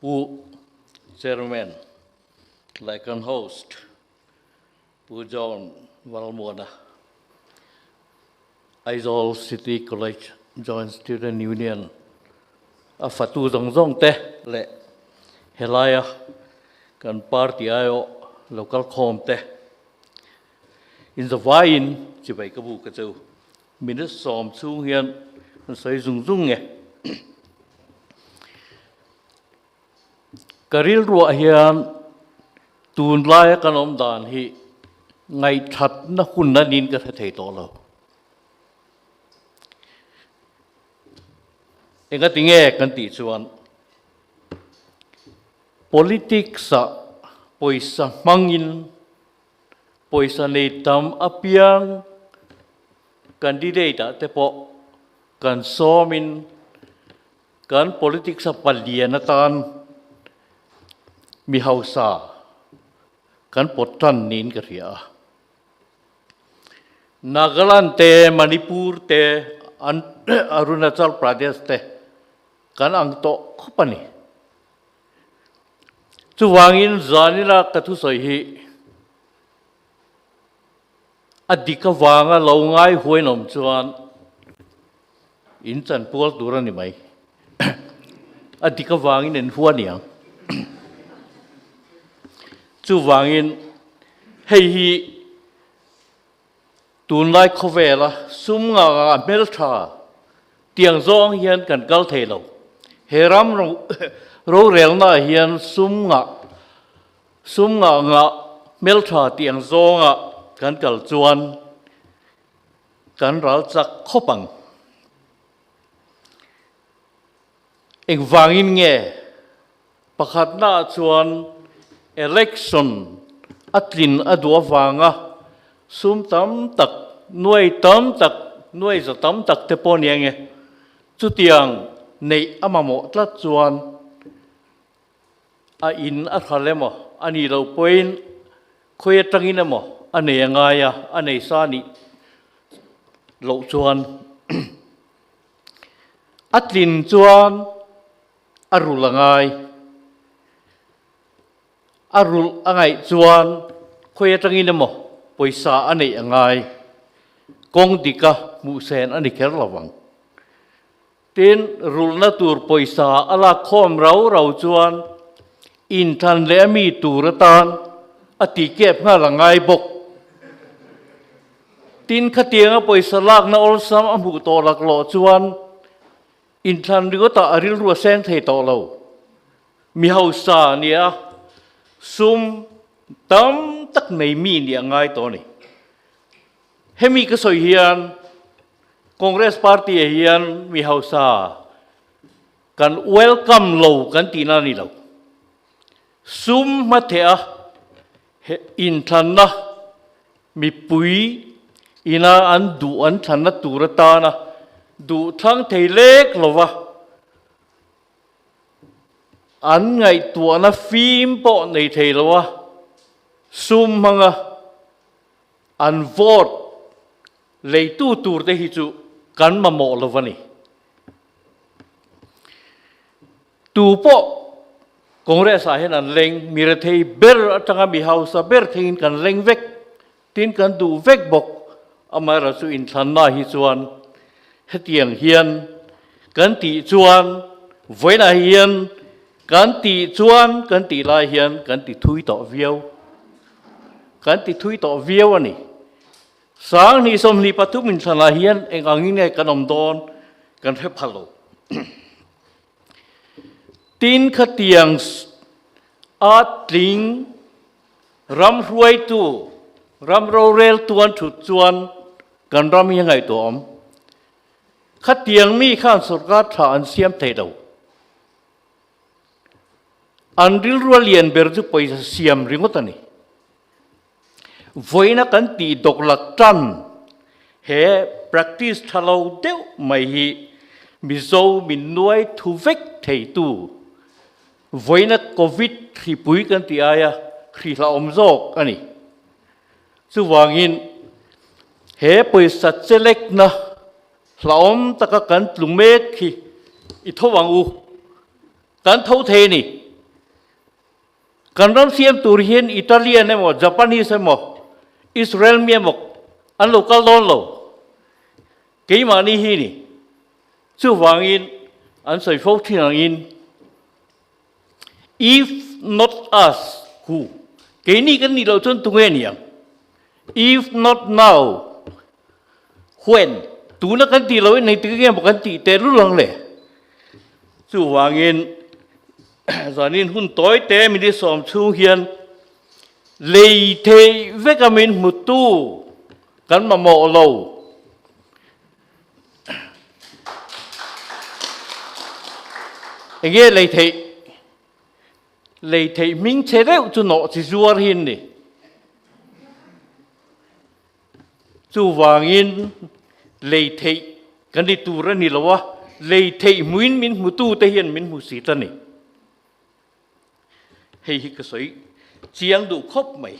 Pu Chairman leh kan host Pu John Valmuana, Aizawl City College Joint Student Union a fatu zawng zawng te leh helaia kan party aiawh local khawm te inzavaiin chibai ka bu ka cheu. Minute sawm chhung hian an sawi zung zung nge. Ka rilruah hian tunlaia kan awm dan hi ngaihthatna hun a niin ka hre thei tawh lo. Engati nge kan tih chuan politics-ah pawisa hmangin Pawisa nei tam apiang candidate ah te pawh kan sawmin kan politics a palian atan mi hausa kan pawt tan niin ka hria a. Nagaland te, Manipur te, Arunachal Pradesh te kan ang tawh khawp a ni. Chuvangin zanina ka thusawi hi a dik avanga lo ngai huainawm chuan in chanpual tur a ni mai. A dik avangin in hua niang. Chuvangin hei hi tunlai khawvela sum nganga hmeltha tiang zawng hian kan kal thei lo. He ram rorelna ah hian sum ngah sum ngah ngah hmeltha tiang zawnga kan kal chuan kan ral chak khawp ang. Engvangin nge Pakhatna ah chuan election a tlin a duh avanga sum tam tak, nuai tam tak, nuai za tam tak te pawh nia nge. Chutiang neih a mamawh tlat chuan a in a hral emaw a nih loh pawhin khawi atangin emaw a nei a ngai a, a nei sa nih loh chuan a tlin chuan A rulh a ngai. A rulh a ngaih chuan khawi atangin emaw pawisa a neih a ngai. Kawng dika hmuh sen a ni kher lo ang. Tin, rulhna tur pawisa a lak khawm rau rau chuan inthlan leh a mi tur atan a tihkep nghal a ngai bawk. Tin, khatianga pawisa lakna awlsam a hmuh tawh laklawh chuan Inthlan ringawtah a rilru a seng thei tawh lo. Mi hausa nia sum tam tak nei mi nih a ngai tawh a ni. Hemi ka sawi hian Congress party ah hian mi hausa kan welcome lo kan tihna a ni lo. Sum hmatheh a inthlanna Mipui ina an duh an thlanna tur atana duh thlang thei lek lova an ngaihtuahna fim pawh nei thei loa sum hmanga an vote leitu turte hi chu kan mamawh lo a ni. Tu pawh Congress ah hian an leng, mi rethei ber atanga mi hausa ber theiin kan leng vek, tin kan duh vek bawk. Amaherawhchu chu inthlanna hi chuan hetiang hian kan tih chuan vawiinah hian kan tih chuan kan tih lai hian kan ti thui tawh viau, kan ti thui tawh viau a ni. Sanghnih 23 inthlanah hian eng angin nge kan awm dawn kan hre phal lo. Tin khatiang a tling ram hruaitu, ram roreltu an thut chuan kan ram hi a ngaihtuah awm. Khatiang mi khan sorkar tha an siam thei lo. An rilru a lian ber chu pawisa siam ringawt a ni. Vawiina kan tih dawklak tan he practice tha lo deuh mai hi Mizo min nuai thu vek theitu vawiina Covid hripui kan tih aia hrihlahawm zawk a ni. Chuvangin he pawisa chelekna hlauhawm taka kan tlu mek hi i tho ang u, kan tho thei a ni. Kan ram siam tur hian Italian emaw, Japanese emaw, Israel mi emaw an lo kal dawn lo. Keimahni hi ni. Chuvangin an sawi fo thin angin, If not us, who? Keini kan nih loh chuan tunge ni ang? If not now, when? Tuna kan tih lohin engtik nge maw kan tih teh lul ang le? Chuvangin zanin hun tawi te minute sawm chhung hian lei theih vek a min hmutu kan mamawh lo. Enge lei theih? Lei theih hming che deuh chu nawh chi zuar hi an ni. Chuvangin lei theih kan ni tur a ni lo a, lei theih hmuin min hmutute hian min hmu si ta ni. Hei hi ka sawi chiang duh khawp mai.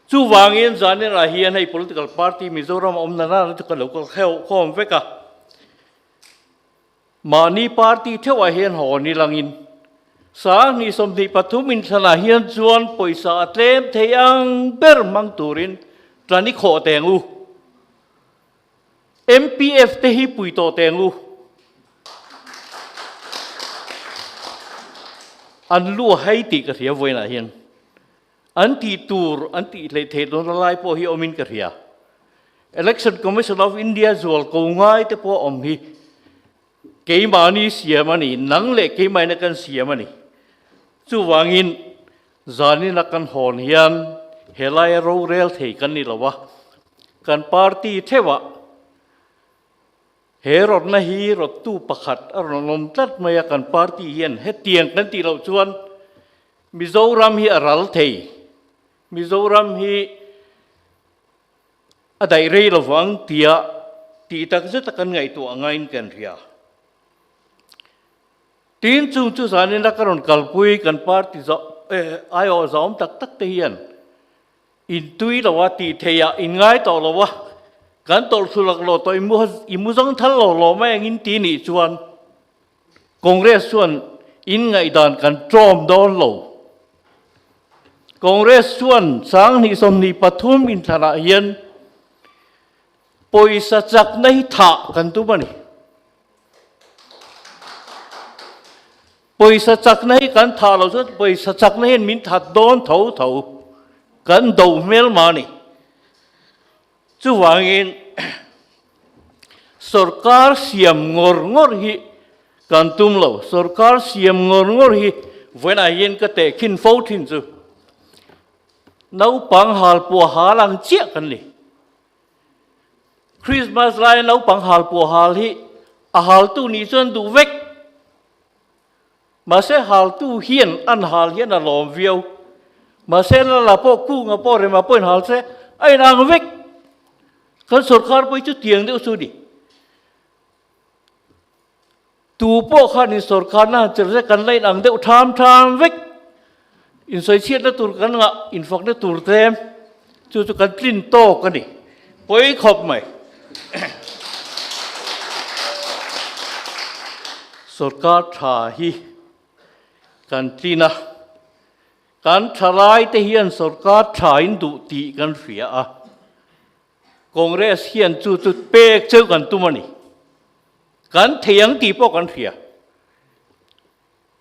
Chuvangin zaninah hian hei political party Mizoram a awm na nana chu ka lo kal khawm vek a. Mahni party theuhah hian haw ni langin Sanghnih 23 inthlanah hian chuan pawisa a tlem thei ang ber hmang turin tlan i khawh teng u. MPF te hi pui tawh teng u. An lu a hai tih ka hria vawiinah hian. An tih tur an tih hleih theih dawn lai pawh hi awmin ka hria. Election Commission of India zual ko ngai te pawh awm hi keimahni siam a ni, nang leh keimahina kan siam a ni. Chuvangin zanina kan hawn hian helaia rorel thei kan ni lo a, kan party theuhah He rawtna hi rawttu pakhat a rawn awm tlat mai a, kan party hian hetiang kan tih loh chuan Mizoram hi a ral thei, Mizoram hi a daih rei lo vang tia tih tak zeta kan ngaihtuah angaiin kan hria. Tin, chung chu zanin a ka rawn kalpui kan party aiawh zahawm tak tak te hian In tui lo a, tih theih ah in ngai tawh lo a, kan tawlh thlu lak lo tawh i mu i mu zawng thal lo lo mai ang in ti nih chuan Congress chuan in ngaihdan kan tlawm dawn lo. Congress chuan 20 23 inthlanah hian pawisa chakna hi thah kan tum a ni. Pawisa chakna hi kan thah loh chuan pawisa chakna hian min that dawn tho tho, kan do hmel mah a ni. Chuvangin sorkar siam ngawr ngawr hi kan tum lo, sorkar siam ngawr ngawr hi vawiinah hian ka tehkhin fo thin chu naupang halpuah hal ang chiah kan ni. Christmas laia naupang halpuah hal hi a haltu nih chuan duh vek. Mahse haltu hian an hal hian a lawm viau. Mahse lala pawh kunga pawh rema pawhin hal se a inang vek. Kan sorkar pawh hi chu tiang deuh chu a ni. Tu pawh khanin sorkarna han chelh se kan la inang deuh tham tham vek. Insawichhiatna tur kan ngah, infakna tur tlem chu chu kan tlin tawk a ni. Pawi khawp mai. Sorkar tha hi kan tlin a, kan thalaite hian sorkar tha in duh tih kan hria a. Congress hian chu chu pek cheu kan tum a ni. Kan thei ang tih pawh kan hria.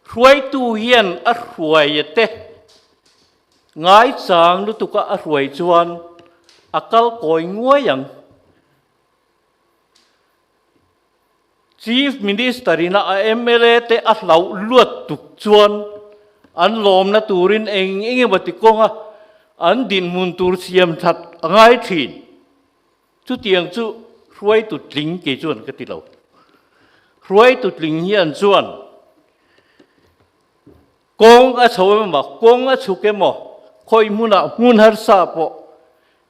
Hruaitu hian a hruaia te ngaichang lutuka a hruai chuan a kal kawi nguai ang. Chief Minister ina a mla te a hlauh luat tuk chuan an lawmna turin eng eng emaw ti kawnga an dinhmun tur siam that a ngai thin. Chutiang chu hruaitu tling kei chuan ka ti lo. Hruaitu tling hian chuan kawng a chho emaw, kawng a chhuk emaw, khawi hmunah hmun harsa pawh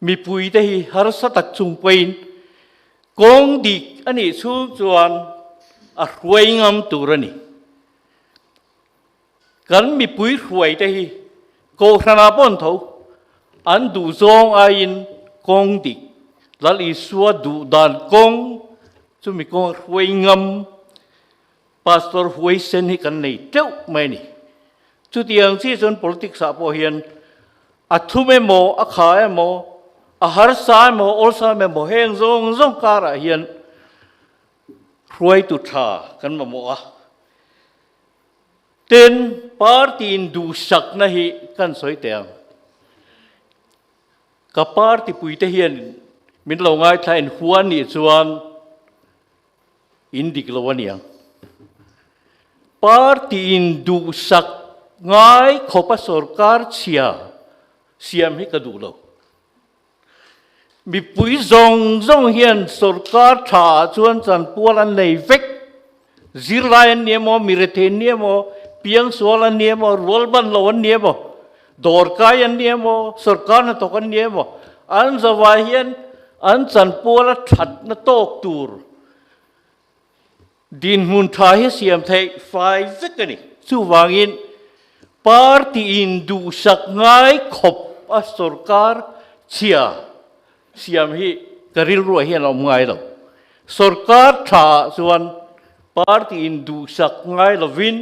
mipuite hi harsa tak chung pawhin kawng dik a nih chhung chuan a hruai ngam tur a ni. Kan mipui hruaite hi Kohhranah pawh an tho, an duh zawng aiin kawng dik, Lal Isua duh dan kawng chumi kawng hruai ngam Pastor huaisen hi kan nei teuh mai a ni. Chutiang chi chuan politics ah pawh hian a thum emaw, a kha emaw, a harsa emaw, awlsam emaw heng zawng zawng karah hian hruaitu tha kan mamawh a. Tin, party in duhsakna hi kan sawi teh ang. Ka party puite hian min lo ngaithla in huan nih chuan in dik lo a niang. Party in duhsak ngai khawpa sorkar chhia siam hi ka duh lo. Mipui zawng zawng hian sorkar tha ah chuan chanpual an nei vek. Zirlai an ni emaw, mirethei an ni emaw, piangsual an ni emaw, rualban lo an ni emaw, dawrkai an ni emaw, sorkar hnathawk an ni emaw, an zavai hian an chanpual a thatna tawk tur dinhmun tha hi siam theih fai vek a ni. Chuvangin party in duhsak ngai khawp a sorkar chhia siam hi ka rilruah hian a awm ngai lo. Sorkar tha ah chuan party in duhsak ngai lovin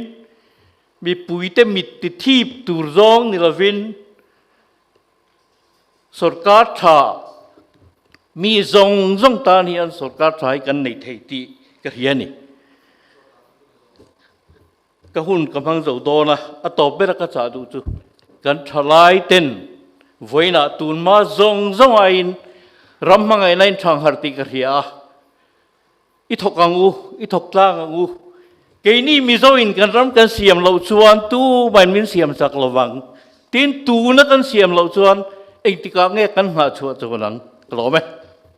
mipuite mit ti thip tur zawng ni lovin Sorkar tha mi zawng zawng tan hian sorkar tha hi kan nei thei tih ka hria a ni. Ka hun ka hmang zo dawn a, a tawp bera ka chah duh chu kan thalai ten vawiinah tunhma zawng zawng aiin ram hmangaihna in thang harh tih ka hria a. I thawk ang u, i thawk tlang ang u. Keini Mizo in kan ram kan siam loh chuan tu main min siam chak lo vang. Tin, tuna kan siam loh chuan engtikah nge kan nghah chhuah chuan ang? Ka lawm e.